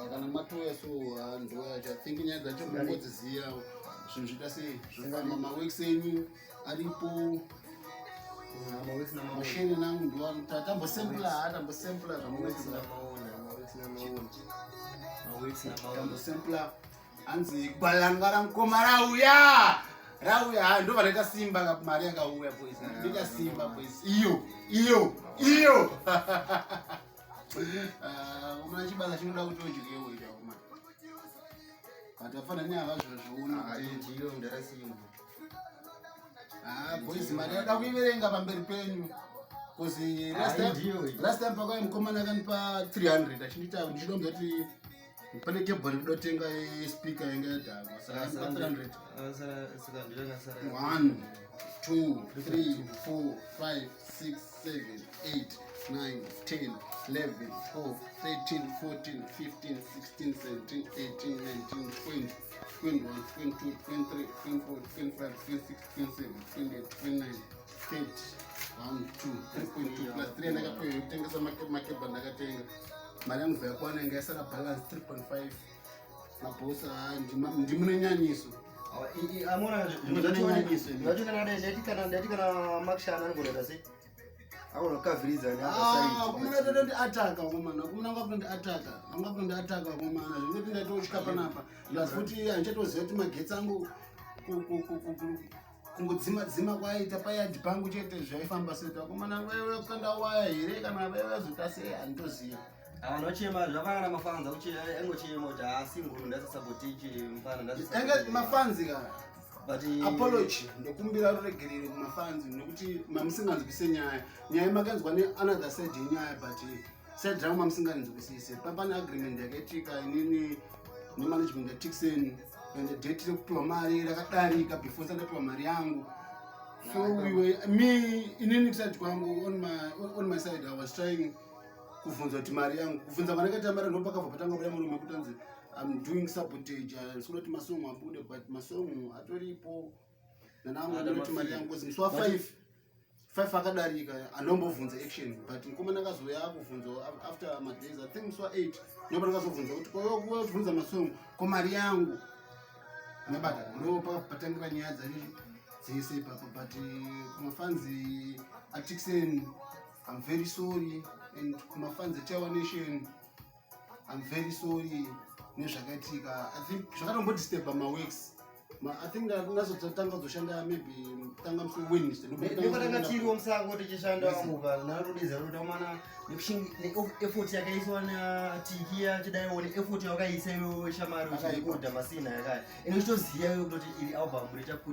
Kana matouya so, ndo yacho. I think nyaya dzacho mungodziziva, zvinhu zviita sei, zvofamba, maworks enyu aripo. Masheni nangu ndo tambosempla, tambosempla zvamunoziva, tambosempla. Hanzi gwalanga ramukoma rauya, rauya. Ha, ndo vanoita simba ka, mari yakauya, boys. Ndoita simba, boys. Iyo, iyo, iyo. Ah, umana chibasa chinoda kuti udyewo ichauma, but afana neava zvozviona. Ndiyo ndarasimba. Ah, boys, mari yada kuiverenga pamberi penyu because last Ah, time, ndiyo iyi. last time pakauya mukomana akanipa 300 achindiita ndichidomza kuti pane kebhori kudotenga speaker yanga yadhakwa, saka anipa 300. 1, 2, 3, 4, 5, 6, 7, 8, 9, 10, 11, 12, 13, 14, 15, 16, 17, 18, 19, 20, 21, 22, 23, 24, 25, 26, 27, 28, 29, 30. 1, 2, 3.2 plus 3 ndakapiwa yekutengesa makebha ndakatenga. Mari yangu yakwana, inga yasara balance 3.5. Mabhosa, ndimune nyanyiso. Amona. Ndine nyanyiso. Ndati kana makishana anogona sei, agona kukavhiridza. Kumuna totondi ataka komana, kumuna nga kutondi ataka, anga kutondi ataka komana, zvekuti ndaitosvika panapa plus futi handichatoziva kuti magetsi angu kungodzima dzima kwaita payadhi pangu chete, zvaifamba sei komana, vaiva kukanda waya here kana vaiva vazoita sei, handitoziva. Anochema zvafanana mafanzi angochema kuti haasi nguru ndasasapoti mufana. Enge mafanzi ka. But Apology, ndokumbira ruregerero kumafanzi nekuti mamusinganzwise nyaya. Nyaya makanzwa neanother side yenyaya, but side rangu mamusinganzwisise. Papane agreement yakaitika inini nemanagement yaTixon, and date rekupiwa mari rakadarika before sandapiwa mari yangu. So we were, me, inini kuside kwangu, on my side I was trying kubvunza kuti mari yangu, kubvunza kwandakaita mari, ndo pakabva patanga kuya murume kuti anzi I'm doing sabotage, ndikuda kuti masongo abude, but masongo atoripo nanangu ndinoti mari yangu because musi wa5 5 akadarika andombobvunza action, but mukomana akazouya akubvunza after madays, I think musi wa8 ndo pandakazobvunza kuti koyobvunza masongo, ko mari yangu anabata? Ndo patangira nyaya dzacho dzese ipapo. But kumafanzi aTixon, I'm very sorry, and kumafanzi eChawa Nation, I'm very sorry nezvakaitika. I think zvakatombodisturba maworks. I think ndazotanga kuzoshanda maybe tanga musi weWednesday. Nekwatanga tiriwo musango tichishanda mupa narudeza kuti amana neeffort yakaiswa natiki yachidaiwo, neeffort yawakaisa iwe shamari uchirekodha masina yakaya, ine uchitoziva iwe kutoti iri album richaputika.